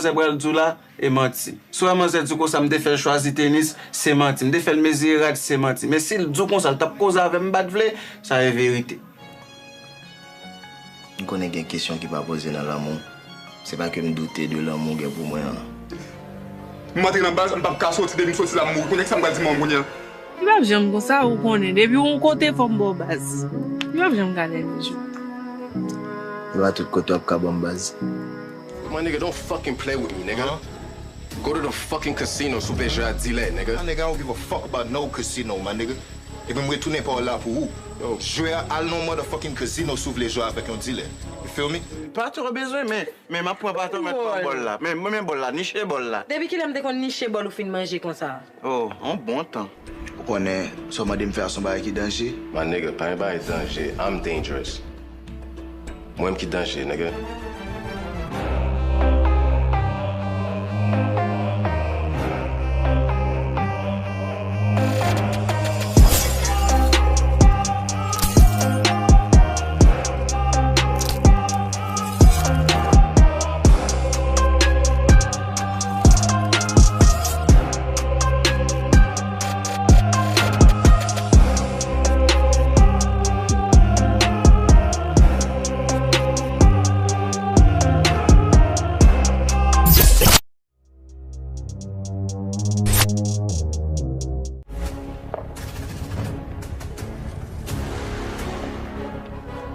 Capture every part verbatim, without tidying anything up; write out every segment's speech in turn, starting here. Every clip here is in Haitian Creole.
manzè pral di w la, e manti. Si w wè manzè di w konsa, m te fè l chwazi tenis, se manti. M te fè l mezire rad, se manti. Men si l di w konsa, l t ap koze avè m, m pa t vle, sa e verite. M konnen gen kesyon ki pa poze nan lanmou. Se pa ke m doute de lanmou w gen pou mwen an. M antre nan baz, m p ap ka soti, depi m soti la, m mouri. Konnen kisa m pral di manman m kounye a? Li p ap janm konsa, ou konnen. Depi w yon kote, fò m ba w baz. Li p ap janm ka leve jou. E pa tout kote w ap ka ban m baz. My nigga, don't fucking play with me, nigga. Go to the fucking casino, souple, jwe a dilè, nigga. My nigga, I don't give a fuck about no casino, my nigga. Epi m retounen pa w la pou ou. Yo, jwe a, al nan motherfucking casino si w vle jwe avèk yon dilè. You feel me? Patwon bezwen, men, men m ap pran patwon, mèt pran bòl la. Men, men, men bòl la, niche bòl la. Depi kilè m te konn niche bòl ou fin manje konsa? Oh, on bon tan. Ou konnen, sa w mande m fè a se yon bagay ki danje. My nigga, pa yon bagay danje. I'm dangerous. Mwen menm ki danje, nigga.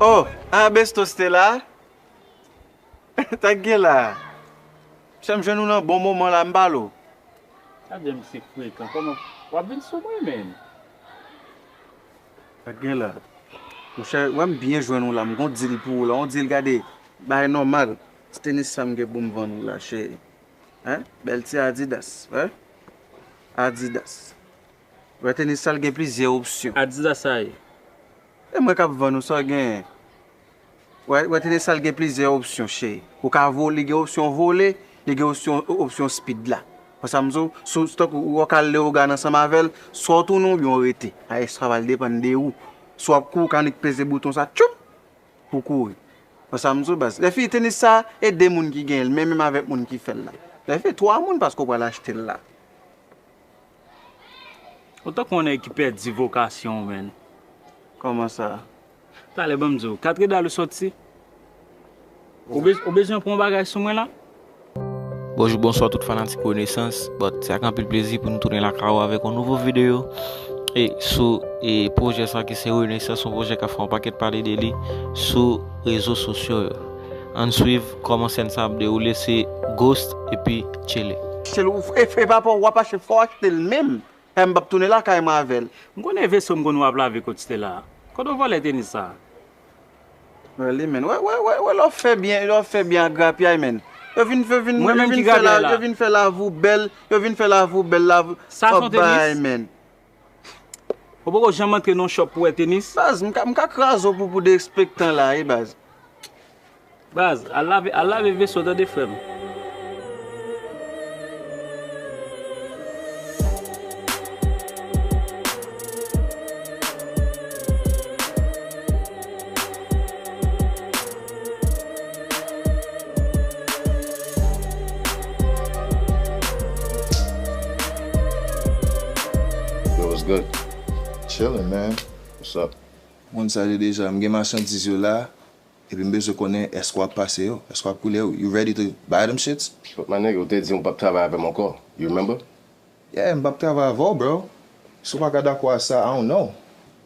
Oh, a Besto Stella? Sa k gen la? Chè m jwenn ou nan bon moman la, m pale w. Sa James se frekan, kòman w ap vin sou mwen, menn? Sa k gen la? Monchè, wè m byen jwenn ou la, m gon deal pou ou la, yon deal gade, bagay nòmal. Ti tenis sa m gen pou m vann ou la, cheri. Hein? Bèl ti Adidas, wè? Adidas. Wè tenis sa l gen plizyè opsyon. Adidas sa ye? E mwen k ap vann ou sa w genyen. Wè, wè tenis sa l gen plizyè opsyon, cheri. Ou ka vo-, li gen opsyon vole, li gen opsyon, opsyon speed la. Wè sa m di w, sou, sou tankou w ka al Leogane ansanm avè l, swa w tounen oubyen w rete. Ayè sa va l depann de ou. Si w ap kouri, w ka annik peze bouton sa, tchoup! Pou kouri. Wè sa m di w, baz. Lè fini tenis sa, e de moun ki genyen l, men menm avèk moun ki fè l la. Lè fini twa moun paske w pral achte l la. Ou tankou yon nèg ki pèdi vokasyon w, menn. Kòman sa? Talè ban m di w, Katredal ou sòti? Ou bez-, ou bezwen pran yon bagay sou mwen la? Bonjou, bonswa tout fanatik Renesans, but se ak anpil plezi pou nou tounen lakay ou avèk yon nouvo videyo. E sou, e pwojè sa ki se Renesans, yon pwojè k ap fè yon pakèt pale de li sou rezo sosyo yo. Ann swiv kòman sèn sa ap dewoule, se Ghost epi Tchele. Tchele, ou, e, e pa pou w ap achte, fò w achte l menm. E m p ap tounen lakay mwen avè l. M konnen veso m konn w ap lave kot Stella. Kote w vòlè tenis sa? Wè li, menn. Wè, wè, wè, wè, lè w fè byen, lè w fè byen ak grapyay, menn. Yo vin, yo vin, mwen yo menm vin ki fè la, grapyay la? Yo vin fè lavi w bèl, yo vin fè lavi w bèl, lavi w ap bay, menn. Sa se yon tenis? Ou poko janm antre nan yon shop pou wè tenis? Baz, m ka, m ka kraze w pou, pou derespektan la, wi, baz. Baz, al lave, al lave veso, tande, frè m. Yo, what's good? Chillin', man. What's up? Moun sa yo deja, m gen machandiz yo la, epi m bezwen konnen èske w ap pase yo, èske w ap koule yo. You ready to buy them shits? But my nigga, ou te di m ou p ap travay avè m ankò. You remember? Yeah, m p ap travay avè w, bro. Si w pa ka dakò a sa, I don't know.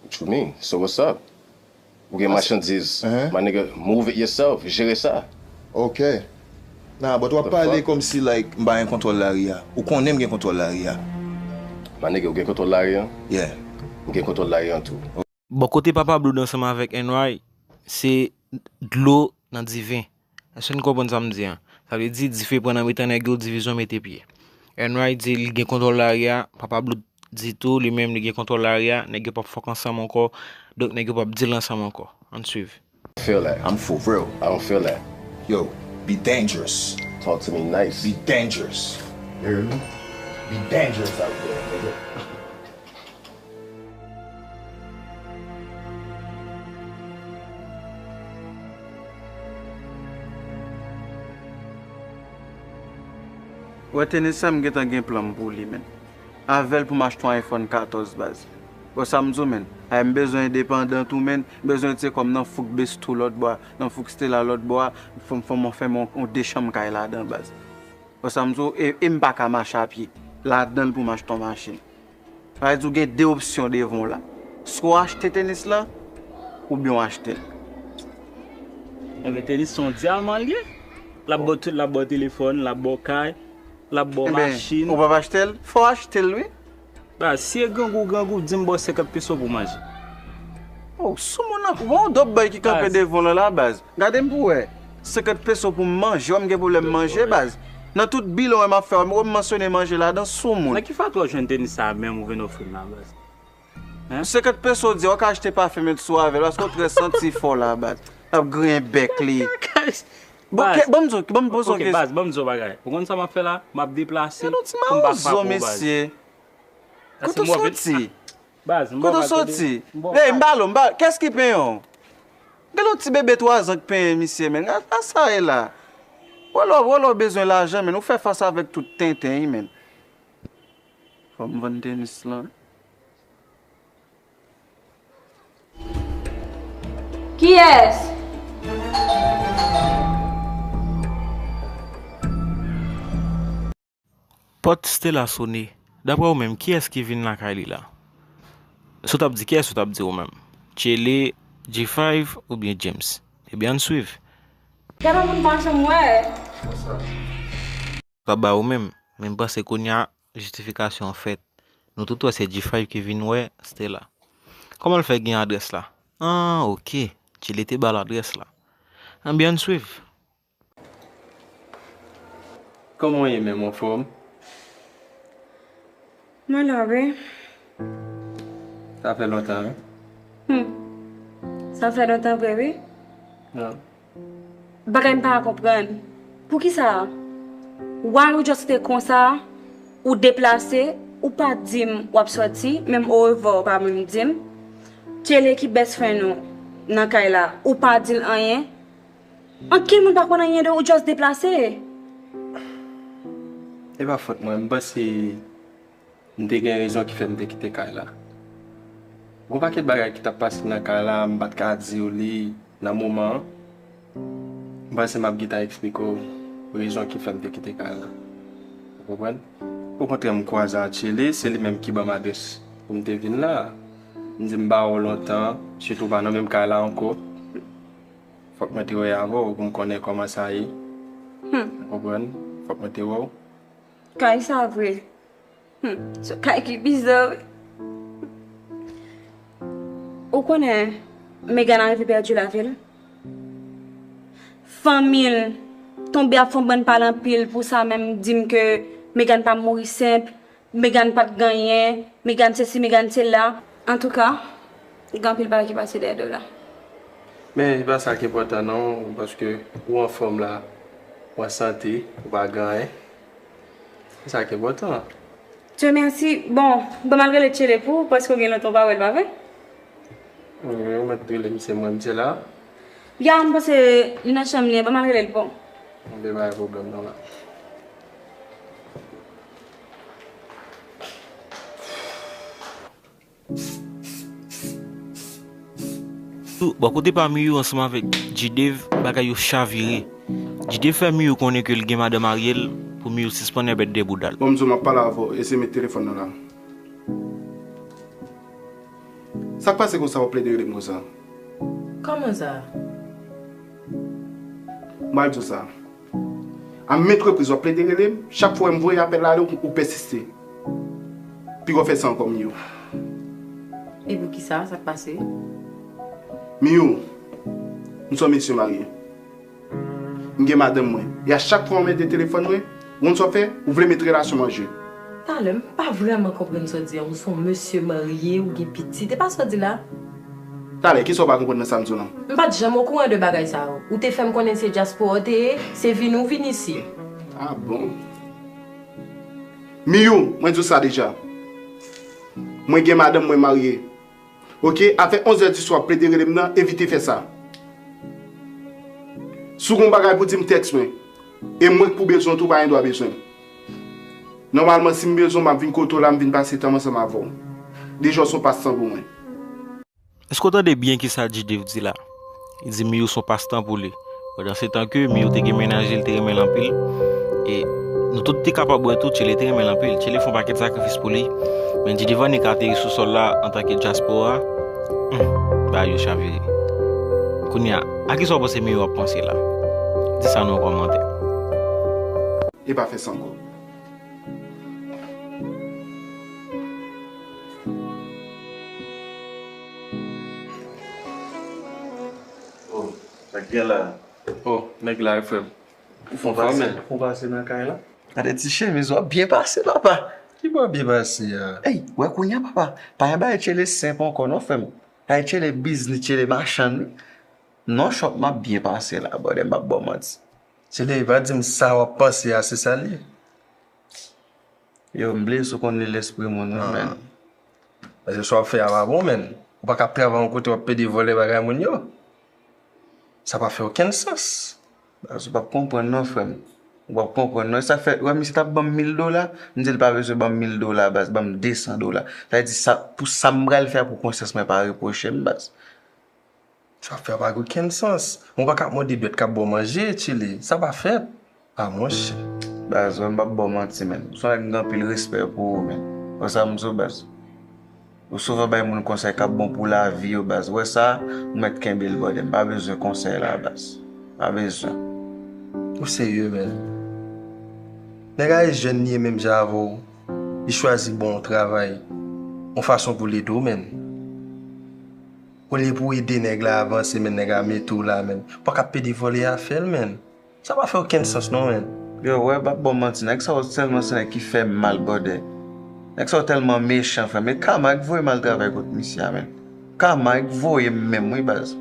What you mean? So what's up? Ou gen machandiz. My nigga, move it yourself. Jere sa. Ok. Nah, but w ap pale kòmsi, like, m pa gen kontwòl lari a. Ou konnen m gen kontwòl lari a. My nigga, ou gen kontwòl lari an? Yeah. M gen kontwòl lari an tou. Bò kote Papa Blood ansanm avèk Enray, se dlo nan diven. Èske n konprann sa m di an? Sa vle di, dife pran nan mitan nèg yo, divizyon mete pye. Enray di li gen kontwòl lari a, Papa Blood di tou, li menm li gen kontwòl lari a, nèg yo p ap fòk ansanm ankò, donk nèg yo p ap deal ansanm ankò. Ann swiv. Feel that. I'm for real. I don't feel that. Yo, be dangerous. Talk to me nice. Be dangerous. You hear me? Be dangerous out there, nigga. Wè tenis sa m gentan gen plan m pou li, menn. Avè l pou m achte yon iPhone katòz, baz. Wè sa m di w, menn. Ay, m bezwen endepandan tou, menn. M bezwen retire kò m nan fouk Bestou lòt bò a, nan fouk Stella lòt bò a. Fò m, fò m fè m yon, yon de chanm kay ladan, baz. Wè sa m di w, e, e m pa ka mache a pye. Ladan l pou m achte yon machin. Sa vle di w gen de opsyon devan w la. Swa w achte tenis la, oubyen w achte l. Enben, tenis se yon dyaman l ye. L ap ba w tout, l ap ba w telefòn, l ap ba w kay, l ap ba w machin. Enben, ou p ap achte l? Fò w achte l, wi. Baz, si e grangou, grangou, di m ba w senkant peso pou manje. Oh, soumoun nan, bon, dòp bay ki kanpe devan w lan la, baz. Gade m pou wè. Senkant peso pou m manje, wè m gen pwoblèm manje, baz. Nan tout bilan wè m ap fè, wè m mansyone manje ladan, soumoun. Nan ki fatra w jwenn tenis sa a menm ou vin ofri m la, baz? Hein? Senkant peso di, w ka achte pafen met sou avè l, paske w trè santi fò la, baz. L ap griyen bèk li. Bon, ban m di w, ban m poze w kesyon. Ok, baz, ban m di w bagay. Ou konn sa m ap fè la? M ap deplase pou m pa frape w, baz. Kote w soti? Baz, m ba w gade. Hey, m ba l, m ba l. Kès ki penyen w? Gen yon ti bebe twa zan k penyen misye, menn. Gad sa ye la. Wè lè w, wè lè w bezwen lajan, menn. Ou fè fas avèk tout tenten, wi, menn. Fò m vann tenis lan. Kiyès? Pòt Stella sone. Daprè ou menm, kiyès ki vin lakay li la? Si w t ap di, kiyès ou t ap di ou menm? Tchele, G five oubyen James? Ebyen, ann swiv. Gade yon moun pa janm wè. Sa. T ap ba ou menm, men m panse kounye a, jistifikasyon an fèt. Nou tout wè se G five ki vin wè Stella. Kòman l fè gen adrès la? Ah, ok. Tchele te ba l adrès la. Ebyen, ann swiv. Kòman w ye menm, anfòm? Mwen la, wi. Sa fè lontan, wi. Hmm. Sa fè lontan vre, wi. Ah. Bagay m pa konprann. Poukisa? Why ou just te konsa, ou deplase, ou pa di m w ap sòti, menm orevwa ou pa menm di m. Tchele ki best friend ou nan kay la, ou pa di l anyen. Ankenn moun pa konn anyen de ou, just deplase. E pa fòt mwen, m panse m te gen rezon ki fè m te kite kay la. Gon pakèt bagay ki t ap pase nan kay la, m pa t ka di w li nan moman an. M panse m ap gentan eksplike w rezon ki fè m te kite kay la. Ou konprann? Okontrè, m kwaze a Tchele, se li menm ki ban m adrès pou m te vin la. M di m ba w lontan, sitou w pa nan menm kay la ankò. Fòk mwen te wè avè w pou m konnen kòman sa ye. Hmm. Ou konprann? Fòk mwen te wè w. Kay sa vre. Hmm. Se kay ki biza, wi. Ou konnen, Megan arive pèdi lavi l. Fanmi l tonbe ap fè yon bann pale anpil pou sa, menm di m ke Megan pa mouri senp. Megan pa t gen anyen, Megan sesi, Megan sela. Antouka, gen anpil bagay ki pase dèyè do w la. Men, e pa sa k enpòtan non, paske ou anfòm la, ou an sante, ou pa gen anyen. Se sa k enpòtan. Dieu merci. Bon, ban m al rele Tchele pou ou, paske w gen lontan w pa wè l, pa vre? Wi, ou mèt rele m, se mwen, m se la. Ya, m panse li nan chanm li, ban m al rele l pou ou. Enben, pa gen pwoblèm non la. Tou, bò kote pa Miyou ansanm avèk G-Dave, bagay yo chavire. G-Dave fè Miyou konnen ke l gen madanm marye l pou Miyou sispann èbèt de bouda l. Bon, m di w m ap pale avè w, eseye met telefòn nan la. Sa k pase konsa w ap plede rele m konsa? Kòman sa? M pral di w sa. A maintes reprises w ap plede rele m, chak fwa m voye apèl la ale w, ou pèsiste. Piga w fè sa ankò, Miyou. E poukisa? Sa k pase? Miyou, m se yon mesye marye. M gen madanm mwen. E a chak fwa w mete telefòn mwen, ou konn sa w fè? Ou vle met relasyon m an je. Talè, m pa vrèman konprann sa w di a. Ou se yon mesye marye, ou gen pitit. E pa sa w di la? Talè, kisa w pa konprann nan sa m di w lan? M pa t janm okouran de bagay sa yo. Ou te fè m konnen se dyaspora w te ye, se vini w vin isit. Ah bon? Miyou, mwen di w sa deja. Mwen gen madanm mwen marye. Oke, afè onz è di swa w ap plede rele m nan, evite fè sa. Si w gen yon bagay pou di m, tèks mwen. E mwen k pou bezwen w tou, pa gen dwa bezwen m. Nòmalman, si m bezwen w, m ap vin kote w la, m vin pase tan m ansanm avè w. Deja w se yon pastan pou mwen. Èske w tande byen kisa G-Dave di la? Li di Miyou se yon pastan pou li. Pandansetan ke Miyou te gen mennaj li, li te renmen l anpil. E nou tout te kapab wè tou, Tchele te renmen l anpil. Tchele fè yon pakèt sakrifis pou li. Men G-Dave annik ateri sou sòl la antanke dyaspora. Hmm, bagay yo chavire. Kounye a, a kisa w panse Miyou ap panse la? Di sa nan yon kòmantè. E pa fè sa ankò. Oh, sa k gen la? Oh, nèg la, frè m. Ou fon fò, men. Ou pase nan kay la? Gade ti chemiz, w ap byen pase, papa. Ki bò byen pase a? Ey, wè kounye a, papa. Pa gen bagay Tchele senp ankò, non, frè m. Bagay Tchele biznis, Tchele machann, wi. Non, chòp, m ap byen pase la, brother, m p ap ba w manti. Tchele, pa di m sa w ap panse a, se sa l ye. Yo, m bliye si w konn li lespri moun, wi, men. Paske sa w ap fè a pa bon, men. Ou pa ka ap travay yon kote w ap pede vòlè bagay moun yo. Sa pa fè okenn sans. Baz, ou p ap konprann non, frè m. Ou p ap konprann non. E sa fè, wè, misye t ap ban m mil dola, m di l pa bezwen ban m mil dola, baz, ban m de san dola. Sa vle di, sa, pou sa m pral fè a, pou konsyans mwen pa repwoche m, baz. Sa fè pa gen okenn sans. Mwen pa ka ap mande dwèt k ap ba w manje, Tchele. Sa pa fèt. A, monchè. Baz, mwen m p ap ba w manti, men. Ou se yon nèg m gen anpil respè pou ou, men. Wè sa m di w, baz. Ou souvan bay moun konsèy k ap bon pou lavi yo, baz. Wè sa, ou mèt kenbe l, brother. M pa bezwen konsèy la, baz. Pa bezwen. Ou serye, men. Nèg a e jèn li ye menm jan avè w. Li chwazi ba w yon travay. Yon fason pou l ede w, men. Olye pou w ede nèg la avanse, men nèg la mete w la, men. Ou pa ka ap pede vòlè afè l, men. Sa pa fè okenn sans non, men. Yo, wè, m p ap ba w manti, nèg sa yo tèlman se nèg ki fè m mal, brother. Nèg sa yo tèlman mechan, frè m. E kama k voye m al travay kot misye a, men. Kama k voye m menm, wi, baz.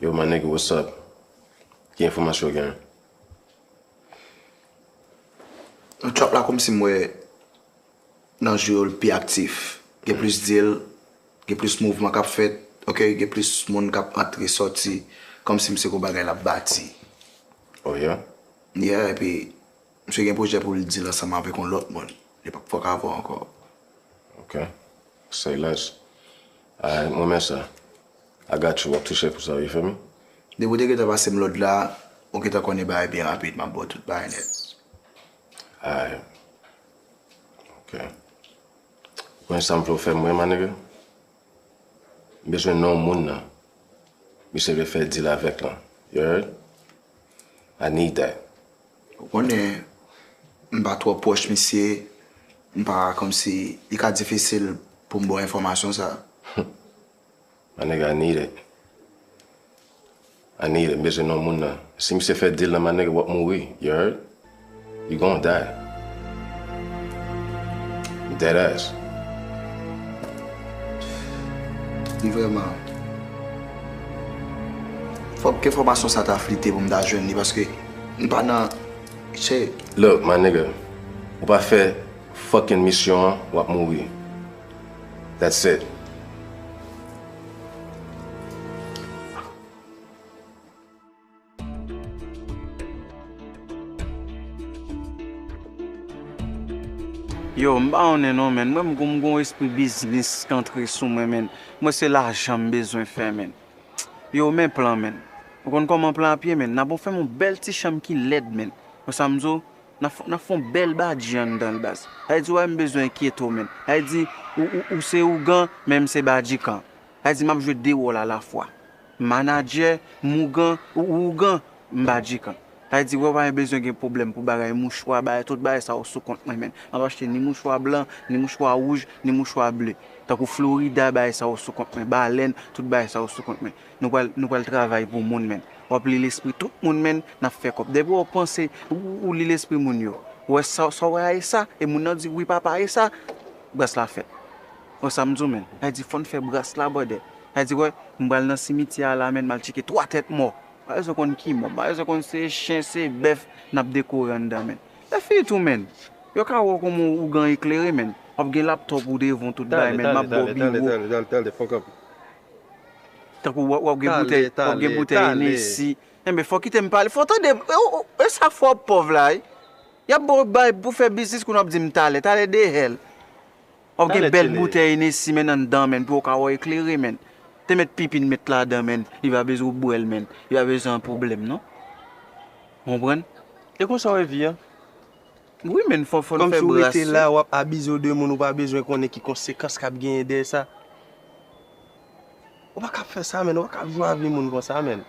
Yo, my nigga, what's up? Ki enfòmasyon w gen? Nan trap la, kòmsi m wè nan jou yo l pi aktif. Gen plis deal, gen plis mouvman k ap fèt, ok, gen plis moun k ap antre sòti, kòmsi m se gon bagay l ap bati. Oh yeah? Yeah, epi misye gen pwojè pou l deal ansanm avèk yon lòt moun. Li p ap fòk avè w ankò. Ok. Say less. Alright, mwen men sa. I got you, w ap touche pou sa, you feel me? Depi w te gentan pase m lòd la, ou gentan konnen bagay byen rapid, m ap ba w tout bagay nèt. Alright. Ok. Ou konn sa m vle w fè m, my nigga? M bezwen non moun nan. Misye vle fè deal avèk lan. You heard? I need that. Ou konnen, m pa twò pwòch misye, m pa kòmsi, li ka difisil pou m ba w enfòmasyon sa. My nigga, I need it. I need it. M bezwen non moun nan. Si misye fè deal nan, my nigga, w ap mouri. You heard? You gon' die. Dead ass. Li vrèman. Fòk enfòmasyon sa ta flite pou m ta jwenn li, paske m pa nan, che. Look, my nigga, ou pa fè fucking misyon an, w ap mouri. That's it. Yo, m pa konnen non, men. Mwen, m gon, m gon espri biznis k antre sou mwen, men. Mwen, se lajan m bezwen fè, men. Yo, men plan, men. Ou konn kòman plan ap ye, men? N ap fè m yon bèl ti chanm ki lèd, men. Wè sa m di w? N ap fè, n ap fè yon bèl badji anndan l, baz. Sa vle di, w wè, m bezwen enkyete w, men. Sa vle di, ou, ou, ou se ougan, men m se badjikan. Sa vle di, m ap jwe de wòl alafwa. Manadjè, m ougan, ou, ou ougan, m badjikan. Sa vle di, wè, w pa bezwen gen pwoblèm pou bagay mouchwa, bagay, tout bagay sa yo sou kont mwen, men. M ap achte ni mouchwa blan, ni mouchwa wouj, ni mouchwa ble. Tankou Florida, bagay sa yo sou kont mwen. Balèn, tout bagay sa yo sou kont mwen. Nou pral, nou pral travay pou moun, men. W ap li lespri tout moun, men, n ap fè kòb. Depi w panse, ou, ou li lespri moun yo. Ou wè sa, sa w wè a e sa, e moun nan di, "Wi, papa, e sa," baz la fèt. Wè sa m di w, menn. Sa vle di, fò n fè bras la, brother. Sa vle di, wè, m pral nan simityè a la, menn, m al tcheke twa tèt mò. M pa bezwen konn ki mò, m pa bezwen konn se chen, se bèf n ap dekore anndan, menn. Lè fini tou, menn. Yo ka wè w kòman w gen eklere, menn. W ap gen laptòp ou devan w, tout bagay, menn. M ap ba w biwo. Tankou w ap, w ap gen boutèy, w ap gen boutèy Hennessy. Enben, fò w kite m pale. Fò w tande, e, e, e sa fè w ap pòv la, wi. Y ap ba w bay pou fè biznis, kounye a w ap di m talè, talè de hell. W ap gen bèl boutèy Hennessy, menn, anndan, menn, pou w ka wè eklere, menn. Te met pipi n met ladan, menn. Li pa bezwen w bwè l, menn. Li pa bezwen yon pwoblèm, non. Ou konprann? E konsa w wè vi a? Wi, menn, fò, fò n fè bras, wi. Kòmsi w rete la, w ap abize w de moun, ou pa bezwen konnen ki konsekans k ap genyen dèyè sa. Ou pa ka ap fè sa, menn. Ou pa ka ap jwe avè moun konsa, menn.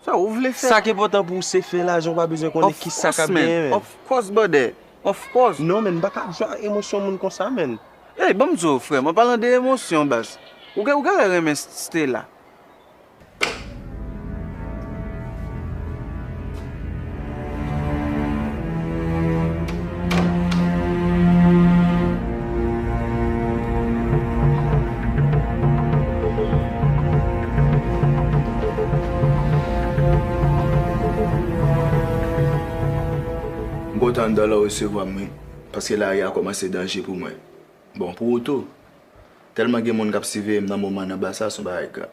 Sa ou vle fè? Sa k enpòtan pou ou se fè lajan, ou pa bezwen konnen kisa k ap genyen, menn. Of course, brother. Of course. Non, menn, m pa ka ap jwe ak emosyon moun konsa, menn. Ey, ban m di w, frè m, an palan de emosyon, baz. Ou gen, ou genlè renmen Stella. M kontan anndan lè w resevwa m, wi, paske lari a kòmanse danje pou mwen. Bon, pou ou tou. Tèlman gen moun k ap siveye m nan moman nan, ba sa se yon bagay grav.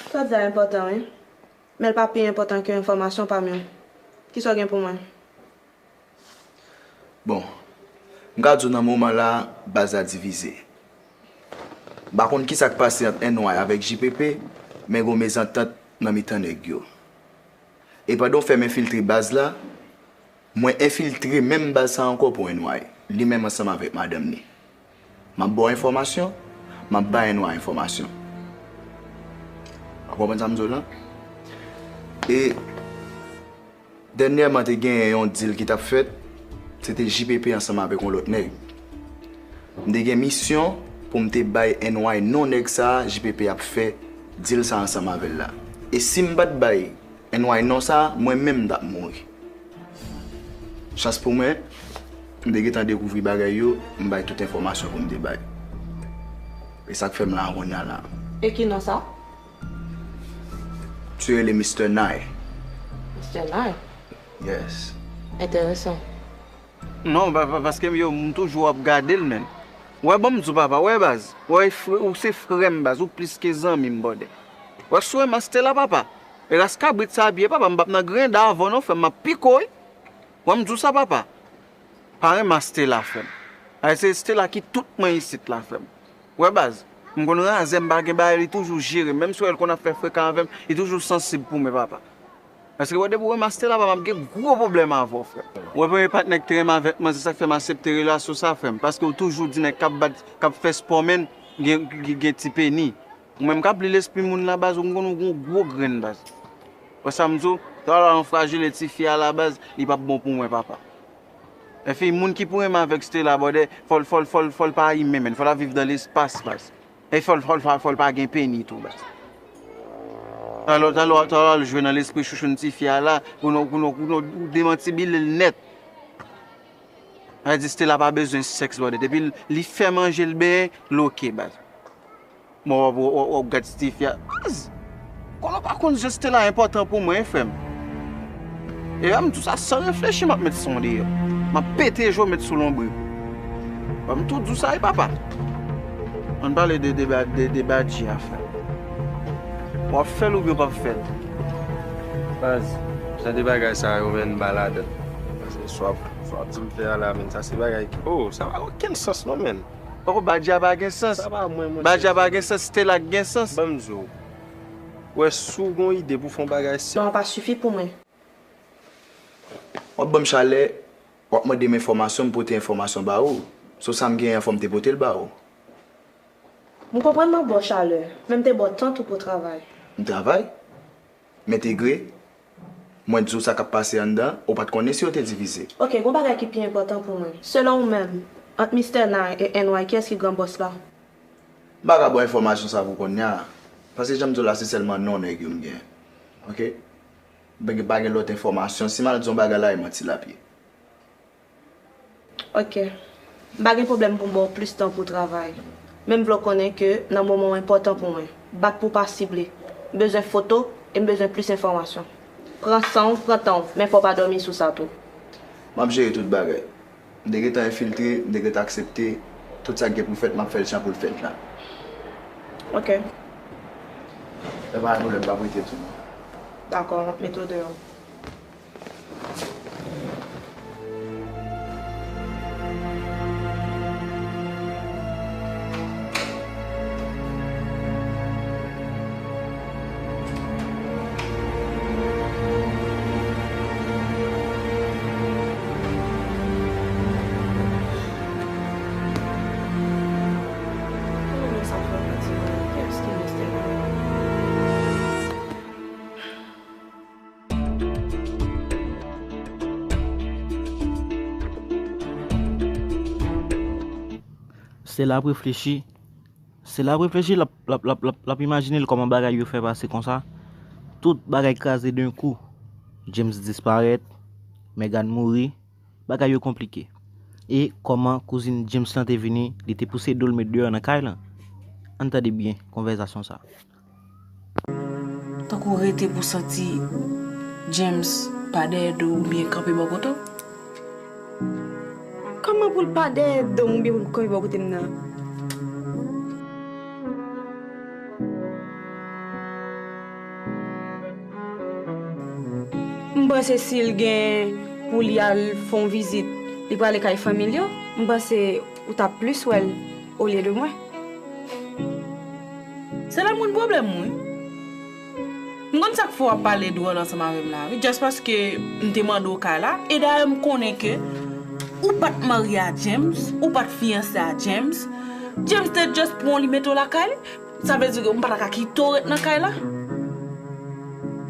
Sa w di a enpòtan, wi. Men l pa pi enpòtan ke enfòmasyon pa m yo. Kisa w gen pou mwen? Bon, m ka di w nan moman la, baz la divize. M pa konn kisa k pase ant N Y avèk J P P, men gon mezantant nan mitan nèg yo. E pandan w fè m enfiltre baz la, mwen enfiltre menm baz sa ankò pou N Y, li menm ansanm avèk madanm li. M ap ba w enfòmasyon, m ap bay N Y enfòmasyon. W konprann sa m di w lan? E dènyèman, te genyen yon deal ki t ap fèt, se te J P P ansanm avèk yon lòt nèg. M te gen misyon pou m te bay N Y non nèg sa a J P P ap fè deal sa ansanm avè l la. E si m pa t bay N Y non sa a, mwen menm m t ap mouri. Chans pou mwen, m te gentan dekouvri bagay yo, m bay tout enfòmasyon pou m te bay. E sa k fè m la kounye a la. E ki non sa? Misye rele Mister Nye. Mister Nye? Yes. Enteresan. Non, pa, pa, paske yo, m toujou ap gade l, menn. Wè, ban m di w, papa, wè, baz. Wè, frè, ou se frè m, baz. Ou plis ke zanmi m, brother. Wè, si w renmen Stella, papa. E ras kabrit sa ap ye, papa. M p ap nan grenda avè w, non, frè m. M ap pike w, wi. Wè, m di w sa, papa. Pa renmen Stella, frè m. Ay, se Stella ki tout mwen isit la, frè m. Wè, baz. M konn razè, m pa gen bagay, li toujou jere m. Menm si w wè l konn ap fè frekan avè m, li toujou sansib pou mwen, papa. Paske wè, depi w renmen Stella, papa, m ap gen gwo pwoblèm avè w, frè. Wè, premye patnè k te renmen avèk mwen, se sa k fè m aksepte relasyon sa, frè m. Paske w toujou di nèg k ap bat, k ap fè spò, menn, gen, gen, gen ti peni. Ou menm k ap li lespri moun la, baz, ou konn ou gon gwo grenn, baz. Wè sa m di w, talè w anfrajile tifi a la, baz, li p ap bon pou mwen, papa. Enfi, moun ki pou renmen avèk Stella, brother, fò l, fò l, fò l, fò l pa imen, menn. Fò l ap viv nan lespas, baz. E fò l, fò l, fò l, fò l pa gen peni tou, baz. Talè, talè, talè w al jwe nan lespri chouchoun tifi a la, pou nou, pou nou, pou nou demantible l nèt. Sa vle di Stella pa bezwen sèks, brother. Depi l, li fè manje l benyen, l oke, baz. Bon, w ap, w ap, w ap gad ti fi a. Baz! Konnen w pa konn jan Stella enpòtan pou mwen, frè m. E lè m di w sa san reflechi, m ap met son deyò. M ap pete je w met sou lonbri w. Ban m tou di w sa, wi, papa. Ann pale de, de, de, de badji a, frè m. W ap fè l oubyen w p ap fè l? Baz, jan de bagay sa yo, menn, m pa ladan. Paske sa w ap, sa w ap di m fè a la, menn, sa se bagay ki, oh, sa pa gen okenn sans, non, menn. Poko, badji a pa gen sans. Sa pa mwen, monchè. Badji a pa gen sans, Stella k gen sans. Ban m di w. Wè, si w gon ide pou fè yon bagay, se... Non, pa sifi pou mwen. W ap ban m chalè, w ap mande m enfòmasyon, m pote enfòmasyon ba ou. So, sa m genyen an, fò m te pote l ba ou. M konprann m ap ba w chalè, men m te ba w tan tou pou w travay. M travay? M entegre, mwen di w sa k ap pase anndan, ou pa t konnen si yo te divize. Oke, gon bagay ki pi enpòtan pou mwen. Selon ou menm, ant Mister Nye e N Y, kiyès ki gran bòs la? M pa ka ba w enfòmasyon sa pou kounye a, paske jan m di w la, se sèlman non nèg yo m gen. Oke? Ben, pa gen lòt enfòmasyon. Si m al di yon bagay la, e manti l ap ye. Ok. M pa gen pwoblèm pou m ba w plis tan pou w travay. Men m vle w konnen ke nan moman w enpòtan pou mwen. Bat pou w pa sible. M bezwen foto e m bezwen plis enfòmasyon. Pran san w, pran tan w, men fò w pa dòmi sou sa tou. M ap jere tout bagay. M te gentan enfiltre, m te gentan aksepte. Tout sa k gen pou fèt, m ap fè l jan pou l fèt la. Ok. E pa gen pwoblèm, m p ap rete tou non. Dakò, m ap mete w deyò. Stella ap reflechi. Stella ap reflechi, l ap, l ap, l ap, l ap, l ap imajine l kòman bagay yo fè pase konsa. Tout bagay kraze d'un coup. James disparèt, Megan mouri, bagay yo konplike. E kòman kouzin James lan te vini, li te pouse do l met deyò nan kay lan. Ann tande byen konvèsasyon sa. Tankou rete pou santi James pa dèyè do w oubyen kanpe bò kote w. Kòman pou l pa dèyè do m oubyen pou l kanpe bò kote m nan? M panse si l gen pou li al fè yon vizit, li prale kay fanmi l yo, m panse ou t ap plis wè l olye de mwen. Se la moun pwoblèm ou, wi. M konn sa k fè w ap pale dwòl ansanm avè m la, wi. Just paske m te mande w kay la. E dayè, m konnen ke ou pa t marye a James, ou pa t fiyanse a James. James te just pran w, li mete w lakay li. Sa vle di ke m pa ta ka kite w ret nan kay la.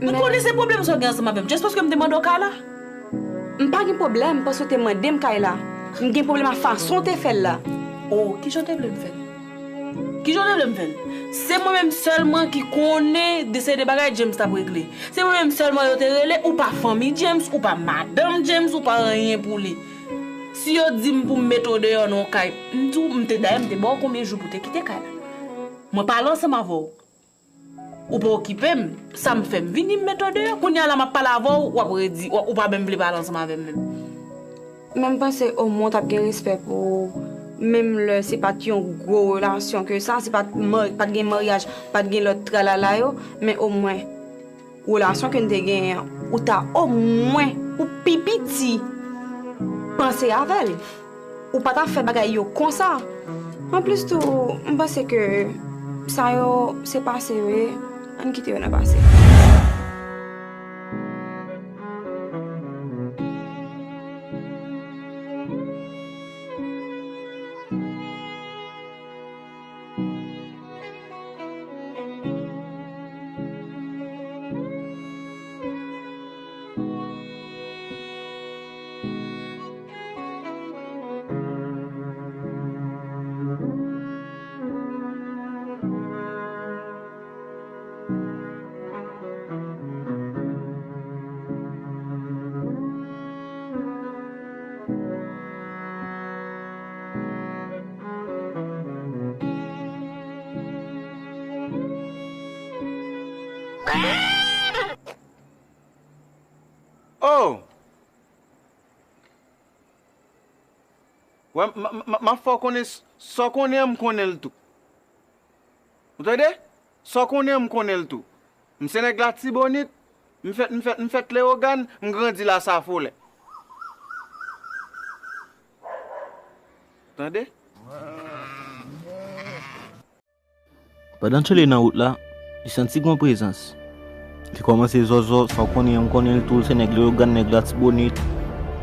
M konnen se pwoblèm sa w gen ansanm avè m, just paske m te mande w kay la. M pa gen pwoblèm paske w te mande m kay la. M gen pwoblèm a fason w te fè l la. Oh, kijan w te vle m fè l? Kijan w te vle m fè l? Se mwen menm sèlman ki konnen de se de bagay James t ap regle. Se mwen menm sèlman yo te rele, ou pa fanmi James, ou pa madanm James, ou pa anyen pou li. Si yo di m pou m mete w deyò nan yon kay, m di w, m te, dayè m te ba w konbyen jou pou w te kite kay la. Mwen pale ansanm avè w. Ou pa okipe m, sa m fè m vini m mete w deyò. Kounye a la m ap pale avè w, w ap redi, w ap, ou pa menm vle pale ansanm avè m menm. Men m panse omwen w t ap gen respè pou ou, menm lè se pa t yon gwo relasyon ke sa, se pa t ma-, pa t gen maryaj, pa t gen lòt tralala yo, men omwen relasyon ke n te genyen an, ou ta omwen pou pi piti panse avè l. Ou pa ta fè bagay yo konsa. Anplis tou, m panse ke sa yo se pase yo ye, ann kite yo nan pase. Oh! Wè, m, m, m, m ap fè w konnen s-, sa w konnen an, m konnen l tou. Ou tande? Sa w konnen an, m konnen l tou. M se nèg Latibonit, m fèt, m fèt, m fèt Leyogàn, m grandi Lasafolè. Tande? Pandan Tcheley nan wout la, li santi gon prezans. Li kòmanse zòzò, sa w konnen an, m konnen l tou, se nèg Leyogàn, nèg Latibonit,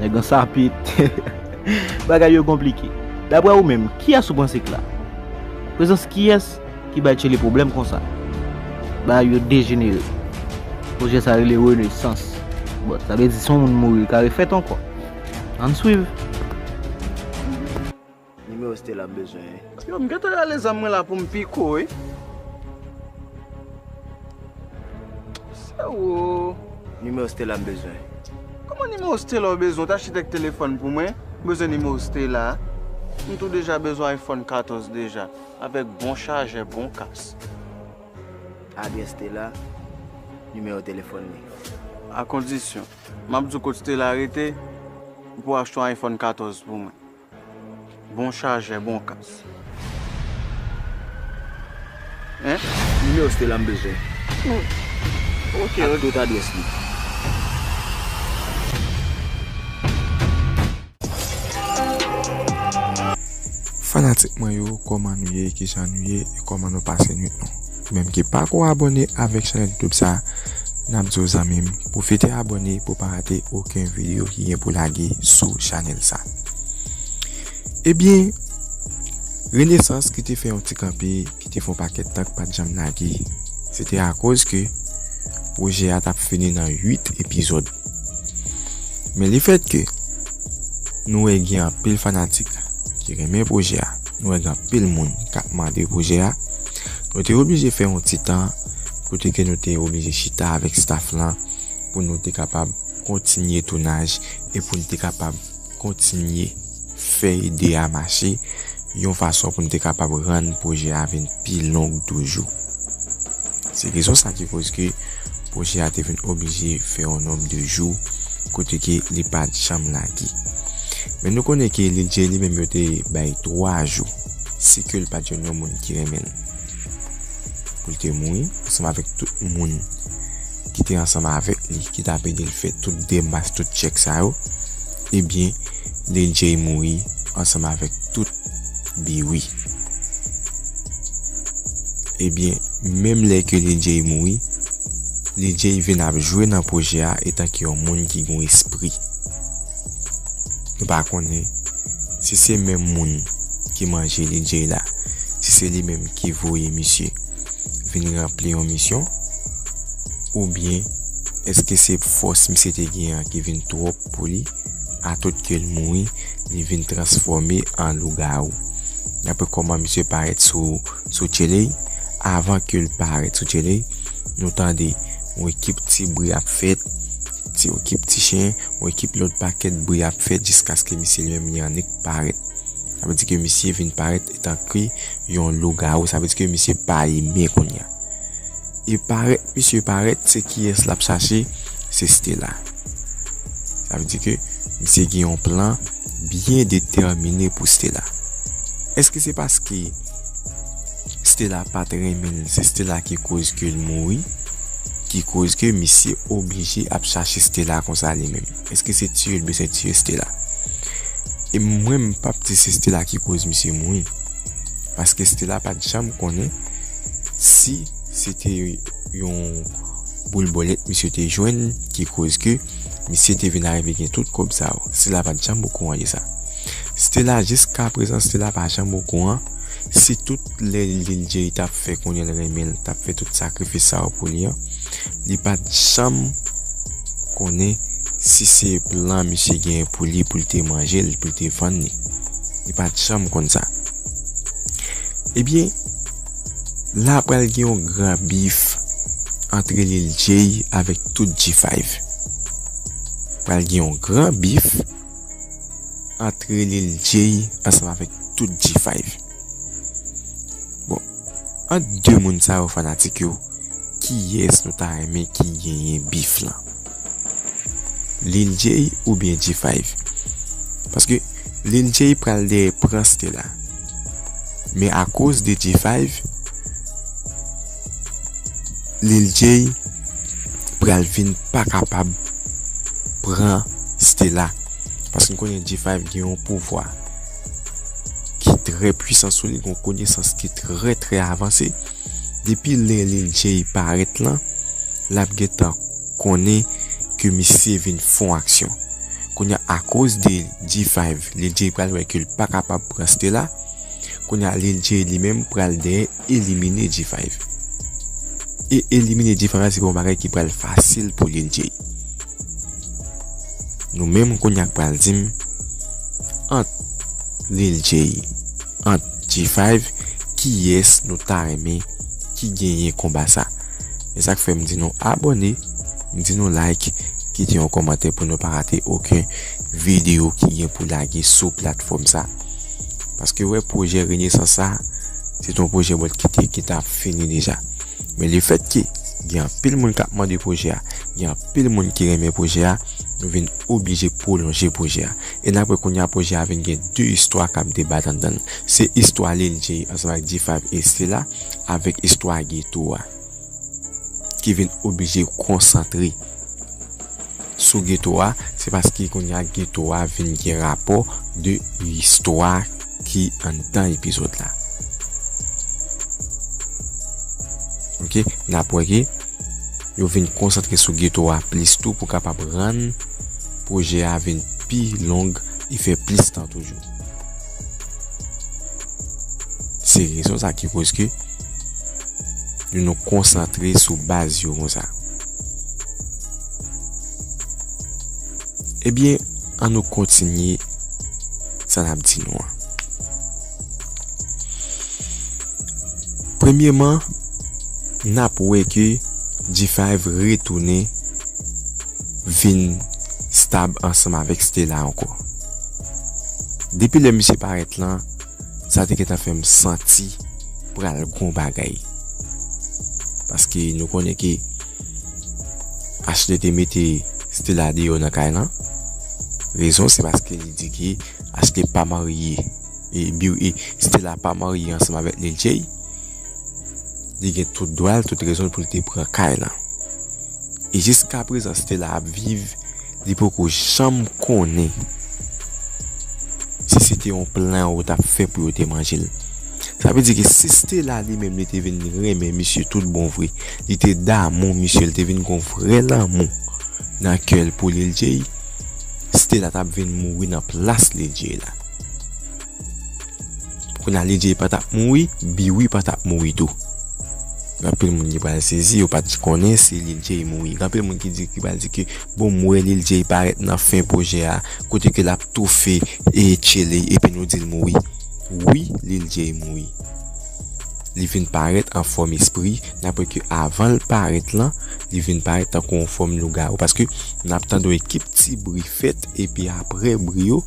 nèg Ansapit. Bagay yo konplike. Daprè ou menm, kiyès ou panse k la? Prezans kiyès ki bay Tcheley pwoblèm konsa? Bagay yo dejenere. Pwojè sa rele renesans. Bon, sa vle di si yon moun mouri, li ka refèt ankò. Ann swiv. Nimewo Stella m bezwen, wi. Yo, m gentan rale zam mwen la pou m piko, wi. Se ou. Nimewo Stella m bezwen. Kòman nimewo Stella w bezwen? Ou t achte kèk telefòn pou mwen? M bezwen nimewo Stella. M tou deja bezwen iPhone katòz deja, avèk bon chajè, bon kas. Adrès Stella, nimewo telefòn li. A kondisyon, m ap di w kot Stella rete, ou pou achte yon iPhone katòz pou mwen. Bon chajè, bon kas. Hein? Nimewo Stella m bezwen. Hmm. Ok, ak tout adrès li. Fanatik mwen yo, kòman nou ye, kijan nou ye, e kòman nou pase nwit nou? Ou menm ki pako abòne avèk chanèl YouTube sa, n ap di w zanmi m, pwofite abòne pou w pa rate okenn videyo ki gen pou lage sou chanèl sa. Ebyen, Renesans ki te fè yon ti kanpe, ki te fè yon pakèt tan k pa t janm lage, se te akoz ke pwojè a t ap fini nan uit epizòd. Men lefètke nou wè gen anpil fanatik ki renmen pwojè a, nou wè gen anpil moun k ap mande pwojè a, nou te oblije fè yon ti tan kote ke nou te oblije chita avèk staff lan pou nou te kapab kontinye tounaj e pou n te kapab kontinye fè ide a mache yon fason pou n te kapab rann pwojè a vin pi long toujou. Se rezon sa ki koz ke pwojè a te vin oblije fè yon nonb de jou kote ke li pa t janm lage. Men nou konnen ke Lil Jay li menm yo te bay twa jou, si ke l pa t jwenn yon moun ki renmen l, pou l te mouri ansanm avèk tout moun ki te ansanm avèk li, ki t ap ede l fè tout demas, tout tchèk sa yo, ebyen, Lil Jay mouri ansanm avèk tout Biwi. Ebyen, menm lè ke Lil Jay mouri, Lil Jay vin ap jwe nan pwojè a etan ke yon moun ki gen espri. Nou pa konnen si se menm moun ki manje Lil Jay la, si se li menm ki voye misye vin ranpli yon misyon, oubyen èske se fòs misye te gen an ki vin twòp pou li, atout ke l mouri, li vin transfòme an lougawou. Daprè kòman misye parèt sou, sou tele, avan ke l parèt sou tele, nou tande yon ekip ti bri ap fèt, ti, yon ekip ti chen, yon ekip lòt pakèt bri ap fèt jiskaske misye li menm li annik parèt. Sa vle di ke misye vin parèt etan ke yon lougawou. Sa vle di ke misye pa imen kounye a. E parèt, misye parèt, se kiyès l ap chache? Se Stella. Sa vle di ke misye gen yon plan byen detèmine pou Stella. Èske se paske Stella pa t renmen l, se Stella ki koz ke l mouri, ki koz ke misye oblije ap chache Stella konsa li menm? Èske se tiye l bezwen tiye Stella? E mwen, m p ap di se Stella ki koz misye mouri. Paske Stella pa t janm konnen si se te yon boul bòlèt misye te jwenn ki koz ke misye te vin arive gen tout kòb sa yo. Stella pa t janm okouran de sa. Stella, jiskaprezan, Stella pa janm okouran si tout lè Lil Jay t ap fè konnen l renmen l, t ap fè tout sakrifis sa yo pou li an, li pa t janm konnen si se plan misye genyen pou li, pou l te manje l, pou l te vann li. Li pa t janm konn sa. Ebyen, la pral gen yon gran bif antre Lil Jay avèk tout G five. Pral gen yon gran bif antre Lil Jay ansanm avèk tout G five. Bon, ant de moun sa yo, fanatik yo, kiyès nou ta renmen ki genyen bif lan? Lil Jay oubyen G five? Paske Lil Jay pral dèyè pran Stella. Men akoz de G five, Lil Jay pral vin pa kapab pran Stella. Paske n konnen G five gen yon pouvwa ki trè pwisan sou li, gen yon konesans ki trè, trè avanse. Depi lè Lil Jay parèt lan, l ap gentan konnen ke misye vin fè yon aksyon. Kounye a, akoz de G five, Lil Jay pral wè ke l pa kapab pran Stella. Kounye a, Lil Jay li menm pral dèyè elimine G five. E elimine G five la, se pa yon bagay ki pral fasil pou Lil Jay. Nou menm kounye a k pral di m, ant Lil Jay, ant G five, kiyès nou ta renmen ki genyen konba sa? E sa k fè m di nou abòne, m di nou like, kite yon kòmantè pou nou pa rate okenn videyo ki gen pou lage sou platfòm sa. Paske wè pwojè Renesans sa, se t on pwojè bòt ki te, ki t ap fini deja. Men lefètke gen anpil moun k ap mande pwojè a, gen anpil moun ki renmen pwojè a, nou vin oblije pwolonje pwojè a. E n ap wè kounye a pwojè a vin gen de istwa k ap debat anndan l. Se istwa Lil Jay ansanm ak G five e Stella avèk istwa Geto a ki vin oblije konsantre sou Geto a, se paske kounye a Geto a vin gen rapò de istwa ki anndan epizòd la. Ok, n ap wè ke yo vin konsantre sou Geto a plis tou pou kapab rann pwojè a vin pi long e fè plis tan toujou. Se rezon sa ki koz ke nou, nou konsantre sou baz yo konsa. Ebyen, ann nou kontinye sa n ap di nou an. Premyeman, n ap wè ke G five retounen vin stab ansanm avèk Stella ankò. Depi lè misye parèt lan, sa te gentan fè m santi pral gon bagay. Paske nou konnen ke Ashley te mete Stella deyò nan kay lan. Rezon se paske li di ke Ashley pa marye, e, Biw-, e, Stella pa marye ansanm avèk Lil Jay. Li gen tout dwa l, tout rezon l pou l te pran kay lan. E jiskaprezan Stella ap viv, li poko janm konnen si se te yon plan yo t ap fè pou yo te manje l. Sa vle di ke si Stella li menm li te vin renmen misye tout bon vre, li te damou misye, li te vin gon vrè lanmou nan kè l pou Lil Jay, Stella t ap vin mouri nan plas Lil Jay la. Kounye a Lil Jay pa t ap mouri, Biwi pa t ap mouri tou. Gen anpil moun ki pral sezi, yo pa t konnen se Lil Jay mouri. Gen anpil moun ki di, ki pral di ke, bon, m wè Lil Jay parèt nan fen pwojè a, kote ke l ap toufe e Tcheley, epi nou di l mouri. Wi, Lil Jay mouri. Li vin parèt an fòm espri, n ap wè ke avan l parèt lan, li vin parèt tankou yon fòm lougawou, paske n ap tande yon ekip ti bri fèt, epi apre bri yo,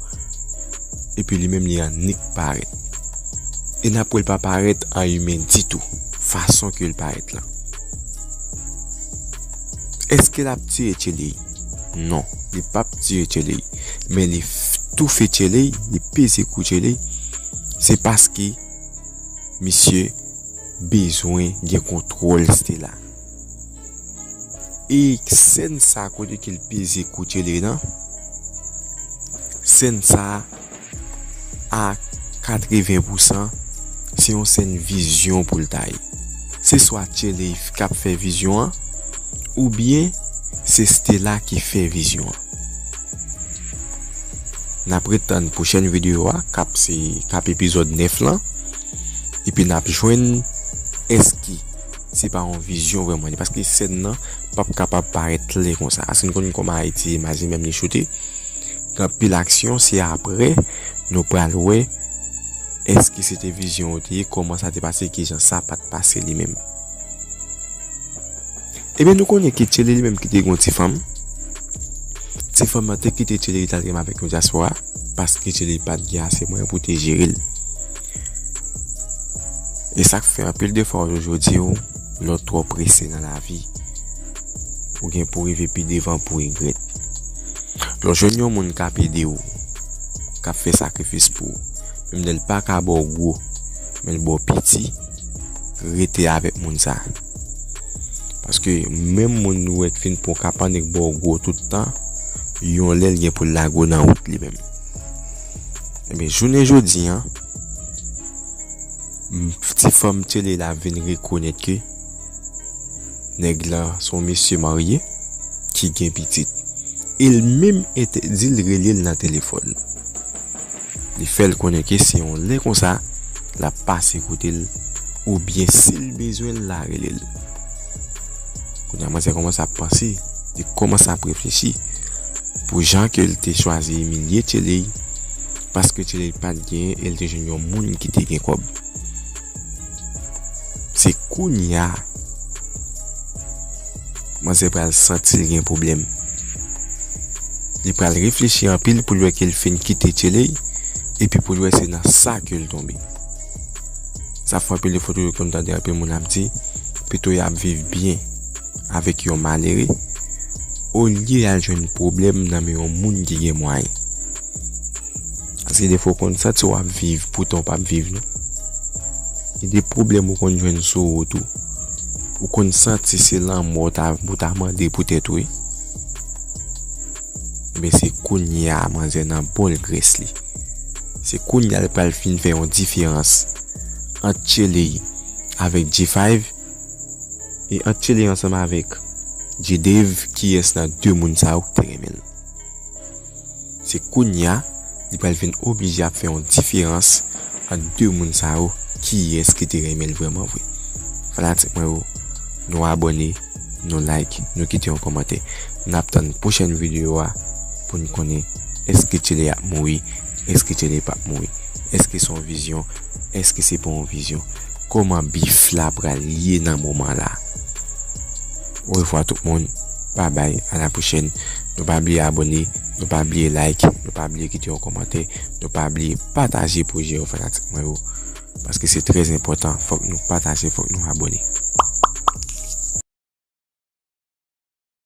epi li menm li annik parèt. E n ap wè l pa parèt an imen ditou, fason ke l parèt lan. Èske l ap tiye Tcheley? Non, li p ap tiye Tcheley. Men li f-, toufe Tcheley, li peze kou Tcheley, se paske misye bezwen gen kontwòl Stella. E sèn sa kote ke l peze kou Tcheley lan, sèn sa a katreven pousan se yon sèn vizyon pou l ta ye. Se swa Tcheley k ap fè vizyon an, oubyen se Stella ki fè vizyon an. N ap ret tann pwochèn videyo a, k ap se, k ap epizòd nèf lan. Epi n ap jwenn èske se pa yon vizyon vrèman li. Paske sèn nan p ap kapab parèt klè konsa. Paske n konn kòman Ayiti imaj li menm li choute. Gen anpil aksyon, se apre nou pral wè èske se te vizyon yo te ye, kòman sa te pase, kijan sa pa t pase li menm. Ebyen, nou konnen ke Tcheley li menm ki te gen yon ti fanm. Ti fanm nan te kite Tcheley, li t al renmen avèk yon dyaspora, paske Tcheley pa t gen ase mwayen pou te jere l. E sa k fè anpil de fwa yo toujou di w, lè w twò prese nan lavi, ou gen pou rive pi devan pou regrèt. Lè w jwenn yon moun k ap ede w, k ap fè sakrifis pou ou, menm lè l pa ka ba w gwo, men l ba w piti, rete avèk moun sa. Paske menm moun ou wè k fin pran w ka pandan k ba w gwo tout tan, yon lè l gen pou l lage w nan wout li menm. Ebyen, jounen jodi a, m-, ti fanm Tcheley la vin rekonèt ke nèg la se yon mesye marye ki gen pitit. E l menm entèdi l rele l nan telefòn. Li fè l konnen ke se yon lè konsa l ap pase kote l, oubyen si l bezwen l, l a rele l. Kounye a, manzè kòmanse ap panse, li kòmanse ap reflechi pou jan ke l te chwazi imilye Tcheley, paske Tcheley pa t genyen e l te jwenn yon moun ki te gen kòb. Se kounye a, manzè pral santi l gen pwoblèm. Li pral reflechi anpil pou l wè ke l fin kite Tcheley, epi pou l wè se nan sa ke l tonbe. Sa fè anpil de fwa tou yo konn tande anpil moun ap di, pito y ap viv byen avèk yon malere, olye y al jwenn pwoblèm nan men yon moun ki gen mwayen. Paske defwa w konn santi w ap viv, poutan w p ap viv non. Gen de pwoblèm ou konn jwenn sou wout ou. Ou konn santi se lanmò w ta, ou ta mande pou tèt ou wi. Ebyen se kounye a manzè nan bòl grès li. Se kounye a l pral fin fè yon diferans ant Tcheley avèk G five, e ant Tcheley ansanm avèk G Dave, kiyès nan de moun sa yo ki te renmen l. Se kounye a li pral vin oblije ap fè yon diferans ant de moun sa yo, kiyès ki te renmen l vrèman vre. Fanatik mwen yo, nou abòne, nou like, nou kite yon kòmantè. N ap tann pwochèn videyo a pou n konnen èske Tcheley ap mouri, èske Tcheley p ap mouri, èske se yon vizyon, èske se pa yon vizyon, kòman bif la pral ye nan moman la. Orevwa tout moun, babay, a la pwochèn. Nou pa bliye abòne, nou pa bliye like, nou pa bliye kite yon kòmantè, nou pa bliye pataje pwojè yo fanatik mwen yo. Paske se trè enpòtan, fòk nou pataje, fòk nou abòne.